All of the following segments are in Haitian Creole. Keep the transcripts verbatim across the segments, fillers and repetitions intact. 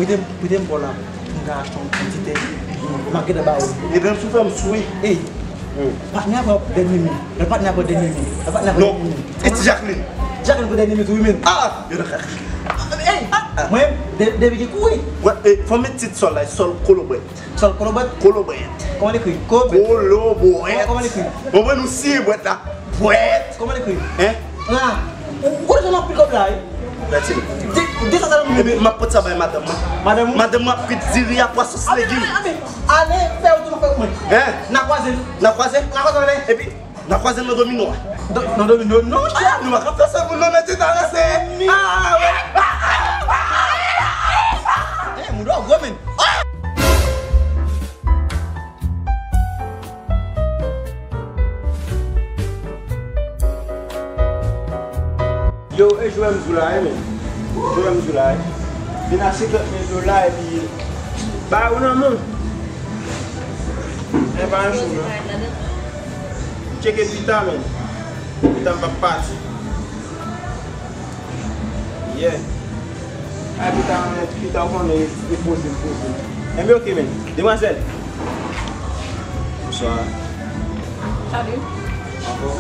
Prete m, prete m pa w la. M ka achte yon ti tè. M ap gentan ba ou. Ebyen, m sou fè m sou wi. Ey, patnè a pran dènye mi. Lè patnè a pran dènye mi. Lè patnè a pran dènye mi. Non. E ti Jacqueline? Jacqueline pran dènye mi tou wi, men. Ah! Ey, mwen, de- depi ki kouri. Wè, e, fò m met tit sòl la, sòl kolobwèt. Sòl kolobwèt? Kolobwèt. Kòman l ekri? Kolobwèt. Kolobwèt. Kòman l ekri? Bon, mwen, nou siye bwèt la. Bwèt. Kòman l ekri? Hein? Ah, ou, ou konnen jan m ap pikòp la, wi. Mèsi. De, de sa, sa nan. Epi, m ap pot sa bay madanm mwen. Madanm ou? Madanm mwen ap frit diri a pwason legim. Ale, fè yon tou fè mwen. Hein? N a kwaze. N a kwaze? N a kwaze, ale. Epi, n a kwaze nan domino a. Do- nan domino, non, ah, nou pa ka fè sa pou nou nan ti talè, se. Ah, wi. Eh, moun yo gwo, men. Yo, e jwè m di w la, e, men. Jwè m di w la, e. Vin a senkant mil dola, epi ba ou nan men w. E pa yon jou, non. Tcheke pita, men. Pita m p ap pati. Yeah. Ay, pita, pita, ou konnen, li poze, li poze. Enben, oke, men. Demwazèl. Bonswa. Salut. Anfòm?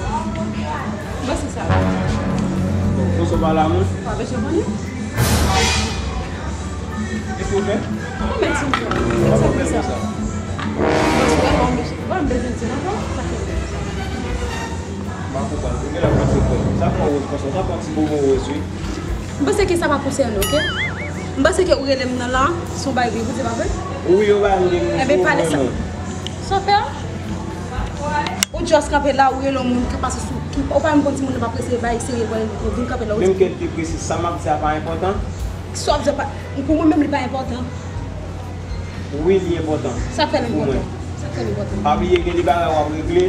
Bon, se sa. Bon, bonswa, pa lamour. Pa bezwen konnen. Kisa w fè? Mwen menm, si m fè. Sa fè sa. Bon, m bezwen di, non, sa fè sa. M pa konprann. Pou ki lè w panse kwè? Sa fè w wòz konsa? Ou ta pran ti bonbon wòz, wi. M panse ke sa pa konsène w, oke? M panse ke ou rele m nan la, se yon bagay vre, pou di pa vre? Wi, yo ba m de moun. Enben, pale sa. Sa w fè a? Ou just kanpe la, ou rele yon moun ki pase sou, ki, ou pa menm konn si moun nan pa prese, bay serye, pou vin kanpe la, ou di. Menm ke l te prese, sa m ap di a pa enpòtan? Sa w ap di a pa, pou mwen menm, li pa enpòtan. Wi, li enpòtan. Sa k fè l enpòtan? Sa k fè l enpòtan? Pa bliye gen de bagay w ap regle,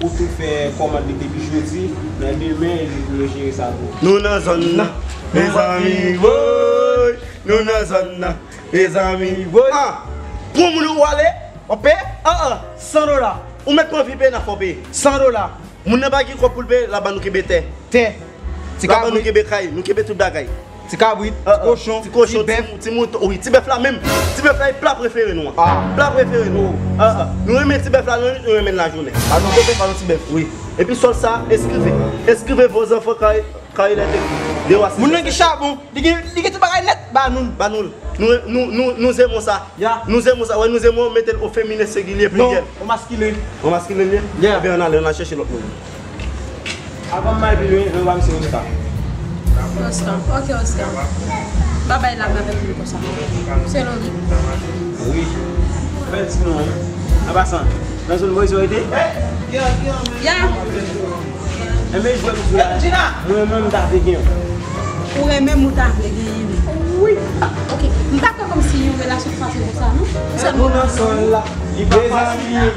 ou tou fè kòmand li depi jodi, men demen, li pou yo jere sa tou. Nou nan zòn nan, mezanmi, woy! Nou nan zòn nan, mezanmi, woy! Ah! Pou moun ou ale, w ap peye? Ah, ah, san dola. Ou mèt pran vi peye, n a fè w peye. San dola. Moun nan pa gen kòb pou l peye, l ap ban nou kenbe tè. Tè. L ap ban nou kenbe kay, nou kenbe tout bagay. Ti kabrit, ti kochon, ti kochon, ti bèf, ti mouton, wi, ti bèf la menm. Ti bèf la e pla prefere nou an. Ah. Pla prefere nou. Ah, ah. Nou renmen ti bèf la, nou, nou renmen l lajounen. Ba nou ti bèf, ba nou ti bèf. Wi. Epi sòl sa, eskrive. Eskrive vos enfants, kay, kay lè te. Moun nan gen chabon, li gen, li gen tout bagay nèt, ba nou l. Ba nou l. Nou, nou, nou, nou zemon sa. Ya. Nou zemon sa. Wè, nou zemon, mete l o feminen, sengilye, pliryèl. Non, o maskilen. O maskilen li ye? Ya. Ebyen, ann ale, ann al chèche lòt moun. Avan m al pi lwen, nou pa m se Oscar. Oscar. Ok, Oscar. Pa bay lame avèk moun konsa. Se Lori. Wi. Bèl ti non, wi. An pasan, nan zòn Moyiz ou rete? Ya. Enben, jwè m di w la, mwen menm m ta vle gen yon. Ou renmen m, ou ta vle genyen li. Wi. Ok. M pa kwè kòmsi yon relasyon fasil konsa, non. Ou sèlman. Nou nan sòl la. Li pa fasil.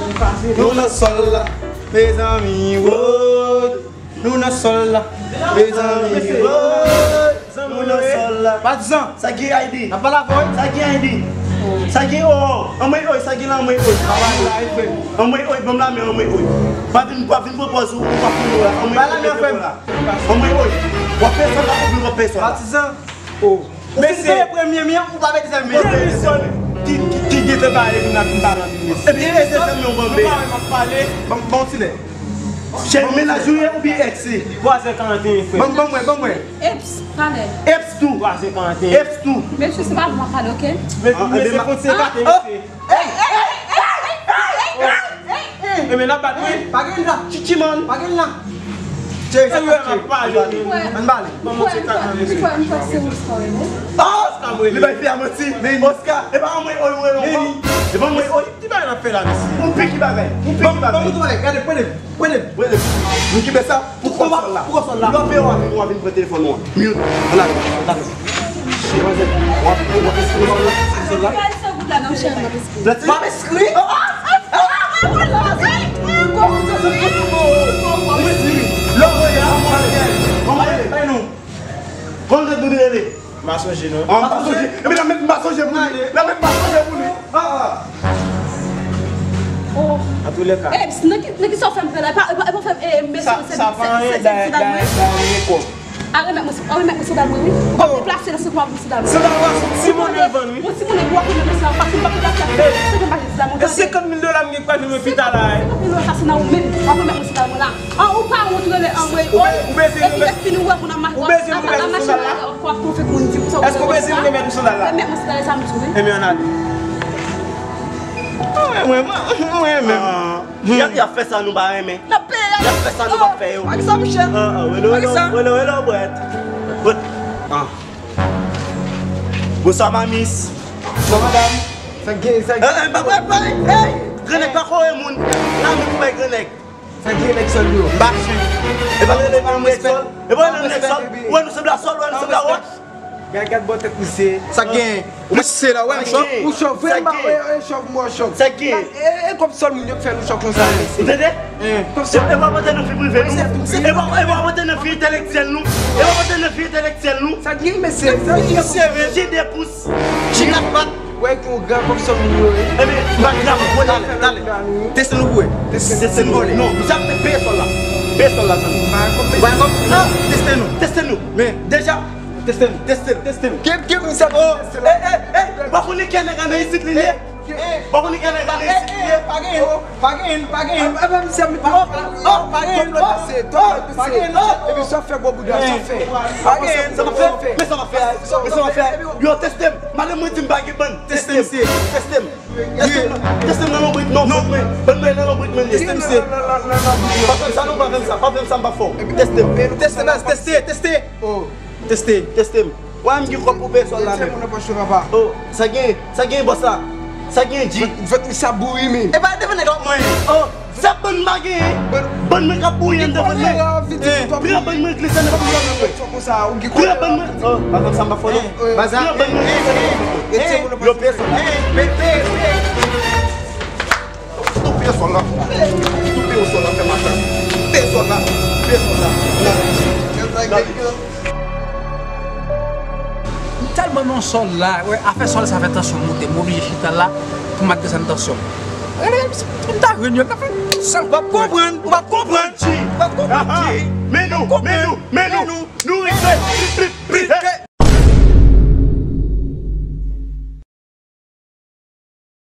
Li fasil. Nou nan sòl la. Mezanmi, woy. Nou nan sòl la. Mezanmi, woy. Nou nan sòl la. Patizan. Sa gen I D. N ap pale avè w. Sa gen I D. Sa gen, oh, anmwey, oy, sa gen la, anmwey, oy. Anmwey, oy, ban m lame, anmwey, oy. Pa vin, pa vin pran pòz ou, ou pa fini la. Anmwey, oy, mete kò la. Anmwey, oy. W ap fè sa, w ap fè sa. Patizan. Oh. Ou fin peye premye mi an, ou pa peye dezyèm mi an. Ki, ki, ki gentan bare vin ap vin pale anpil mesye. Epi e dezyèm mi an, ou ban m peye. Ban m, ban m ti lè. Chèn mennaj ou ye oubyen èks li? Twa zè karanteyen, frè. Ban m, ban m wè, ban m wè. Eps, talè. Eps tou. Twa zè karanteyen. Eps tou. Mesye, se pa pou m ap pale, ok? Mesye, mesye, fon se kate, mesye. Ey, ey, ey, ey, ey, ey, ey, ey, ey. Enben, n ap bat, wi. Pa gen la. Chichiman. Pa gen la. Cheri, sa ap cheri. Ann bale. Ann bale. Ban mwen ti kat nan mesye. Oscar mwen rele. Li bay fi a manti. Oscar, e pa anmwey oy ou rele ankò. E pa anmwey oy. Ki bagay n ap fè la, mesye? Yon piki bagay. Yon piki bagay. Ban mwen tou bagay. Gade, pwele. Pwele. Pwele. Nou kenbe sa. Pou konsòl la. Pou konsòl la. Lè w ap peye, w a vin, w a vin pran telefòn ou an. Mute. Ann ale. Ann ale. Demwazèl, w ap, w ap eskri konsòl la? Konsòl la? Mwen ap eskri. Lè ti. W ap eskri? Lè w voye a, anmwey. Anmwey. Bay non. Kòman tèt nou te rele? M pa sonje, non. Ah, m pa sonje. Epi n ap met m pa sonje pou li. N ap met m pa sonje pou li. Ah, ah. Antoulèka. Eps, nan ki, nan ki sa w fè m fè la? E pa, e pa, e pa fè m, e, mesye, sa, se, sa se, pa se, anyen, se, se, dayè, se dayè, dayè, mwen kò. A remèt mwen, a remèt mwen sandal mwen, wi. Ou p ap deplase nan sou pou ap sandal mwen. Sandal ou a sou ti monnen l vann, wi. Yon ti monnen pou w ap remèt mwen sandal, paske m p ap deplase avè l. Se konn pa jis damou, tande. E senkant mil dola m gen k pral jwenn mwen pita la, e. Ou pa wont rele anmwe. Ou bezwen remèt mwen sandal la? Ou bezwen remèt mwen sandal la? Èske ou bezwen remèt mwen sandal la? Remèt mwen sandal la, sa m di wi. Ebyen, ann ale. Mwen, mwen, mwen, mwen menm. Y ap, y ap fè sa nou pa renmen. Y ap fè sa nou p ap fè yo. Ak sa, monchè. Welo, welo, welo, welo, bwèt. Bwèt. Bonswa, mamis. Bonswa, madanm. Sa gen, sa gen. Hey, pa, pa, pa, hey! Grannèg pa kore moun. La, nou koupe grannèg. Sa gen, nèg sòl yo. M pa chen. E pa rele nou nèg sòl. E pa rele nou nèg sòl. Ou wè nou sanble a sòl, ou wè nou sanble a wòch. Gad, gad bò tèt misye. Sa gen. Ou mesye la, wè m chòk. Ou chòk, vre m pa wè, e chòk, mwen chòk. Sa gen. E, e kòb sòl moun yo k fè nou chòk konsa, mesye. Ou tande? Kòb sòl. E pa pote nan fi prive nou. E pa, e pa pote nan fi entèlektyèl nou. E pa pote nan fi entèlektyèl nou. Sa gen, mesye. Sa gen, mesye. Ti de pous. Ti kat pat. Wè ki yon gran kòb sòl moun yo ye. Ebyen, m pa grav. Talè, talè. Teste nou pou wè. Teste nou. Non, misye ap peye sòl la. Peye sòl la, zanmi. Ba kòb, mesye. Teste nou. Teste nou. Men, deja, teste nou. Teste nou. Teste nou. Gen, gen, misye ap teste la. Oh, eh, eh, eh, ou pa konnen kè nèg ann isit li ye? Ou pa konnen kè nèg ann isit li ye? Pa gen, pa gen, pa gen. Oh, oh, pa gen, oh, oh, pa gen, oh, pa gen, oh. Epi sa fè gwo bouda, sa fè. Pa gen, sa fè. Men sa fè. Men sa fè. Yo, teste m. Madanm mwen di m pa gen bann. Teste m. Teste m. Teste m nan, teste m nan lonbrit, non, bann mwen, bann mwen nan lonbrit mwen. Teste m, se. Pa fè m sa, non, pa fè m sa, pa fè m sa, m pa fè w. Teste m. Teste, baz, teste, teste. Teste. Teste m. Wè m gen kòb pou peye sòl la menm. Oh, sa gen, sa gen bòs la. Sa gen, G. Vant misye ap bouri, men. E pa devan nèg la mwen. Oh, sa bann m pa genyen. Bann mwen k ap bouri anndan vant mwen. Pran bann mwen glise nan bouri mwen. Pran bann mwen. Oh, pa fè m sa, m pa fè w, non. Pran bann mwen glise nan bouri mwen. Yo peye sòl la. Tou peye sòl la. Tou peye sòl la, fè masak. Peye sòl la. Peye sòl la. Nan ri. Nan ri. M tèlman nan sòl la, wè, afè sòl sa fè tansyon m moute. M oblije chita la pou m adrese tansyon m. Rele m, m ta jwenn yo, ka fè sòl. W ap konprann, w ap konprann. G. W ap konprann, G. Men nou, men nou, men nou. Nou rive.